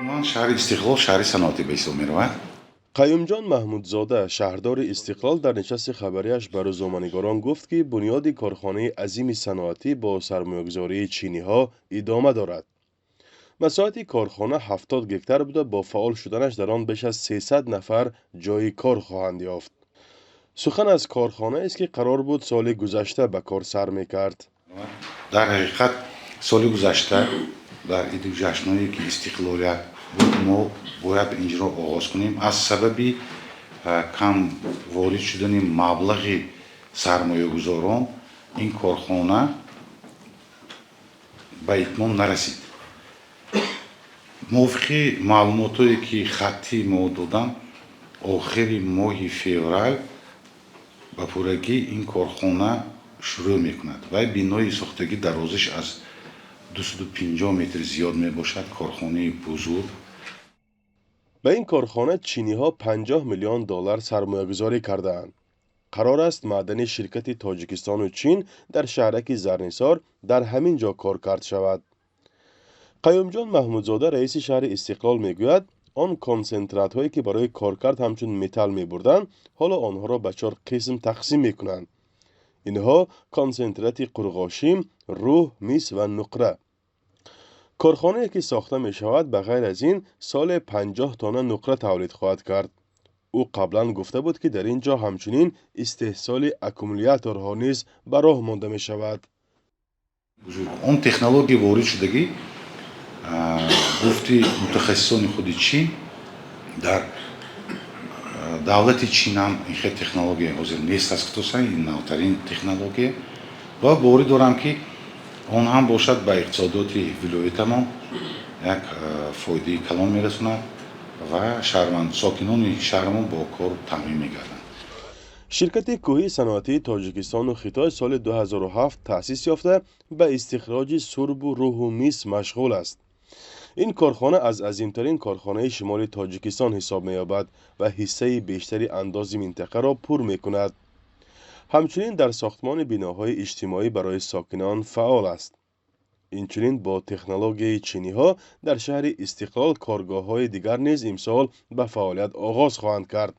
Умуман, шаҳри Истиқлол шаҳри саноатӣ ба ҳисоб меравад. Қаюмҷон Маҳмудзода, шаҳрдори Истиқлол, дар нишасти хабарияш ба рӯзноманигорон гуфт, ки бунёди корхонаи азими саноатӣ бо сармоягузории чиниҳо идома дорад. Масоҳати корхона 70 гектар буда, бо фаъол шуданаш дар он беш аз 300 нафар ҷойи кор хоҳанд ёфт. Сухан аз корхонаест, ки қарор буд соли гузашта ба кор сар мекард. Дар ҳақиқат, соли гузашта дар иду ҷашнҳое, ки истиқлолият буд, мо бояд инҷоро оғоз кунем. Аз сабаби кам ворид шудани маблағи сармоягузорон ин корхона ба итмом нарасид. Мувофиқи маълумотое, ки хаттӣ мо додам, охири моҳи феврал ба пуррагӣ ин корхона шурӯъ мекунад ва бинои сохтагӣ дарозиш аз 250 метр зиёд мебошад, корхонаи бузург. Ба ин корхона чиниҳо 50 миллион доллар сармоягузорӣ кардаанд. Қарор аст, маъдани ширкати Тоҷикистону Чин дар шаҳраки Зарнисор дар ҳамин ҷо коркард шавад. Қаюмҷон Маҳмудзода, раиси шаҳри Истиқлол, мегӯяд, он консентратҳое, ки барои коркард ҳамчун металл мебурданд, ҳоло онҳоро ба чор қисм тақсим мекунанд. Инҳо консентрати қурғошин, рӯҳ, мис ва нуқра. Корхонае, ки сохта мешавад, ба ғайр аз ин соле 50 тонна нуқра тавлид хоҳад кард. Ӯ қаблан гуфта буд, ки дар ин ҷо ҳамчунин истеҳсоли аккумуляторҳо низ ба роҳ монда мешавад. Он технология ворид шудагӣ, гуфти мутахассисони худи Чин, дар давлати Чин ҳам ин хел технология ҳозир нест аст. Хусусан ин навтарин технология ва боварӣ дорам, ки он ҳам бошад, ба иқтисодиёти вилоятамон як фоидаи калон мерасонад ва шаҳрванд, сокинони шаҳрамон бо кор таъмин мегарданд. Ширкати кӯҳии саноатии Тоҷикистону Хитой соли 2007 таъсис ёфта, ба истихроҷи сурбу рӯҳу мис машғул аст. Ин корхона аз азимтарин корхонаи шимоли Тоҷикистон ҳисоб меёбад ва ҳиссаи бештари андози минтақаро пур мекунад. Ҳамчунин дар сохтмони биноҳои иҷтимоӣ барои сокинон фаъол аст. Инчунин бо технологияи чиниҳо дар шаҳри Истиқлол коргоҳҳои дигар низ имсол ба фаъолият оғоз хоҳанд кард.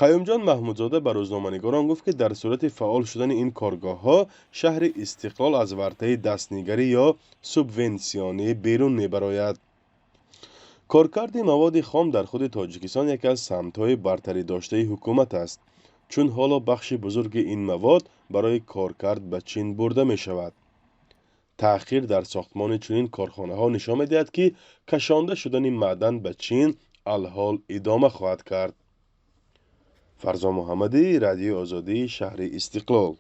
Қаюмҷон Маҳмудзода ба рӯзноманигорон гуфт, ки дар сурати фаъол шудани ин коргоҳҳо шаҳри Истиқлол аз вартаи дастнигарӣ ё субвенсионӣ берун мебарояд. Коркарди маводи хом дар худи Тоҷикистон яке аз самтҳои бартаридоштаи ҳукумат аст, чун ҳоло бахши бузурги ин мавод барои коркард ба Чин бурда мешавад. Таъхир дар сохтмони чунин корхонаҳо нишон медиҳад, ки кашонда шудани маъдан ба Чин алҳол идома хоҳад кард. Фарзон Муҳаммадӣ, Радиои Озодӣ, шаҳри Истиқлол.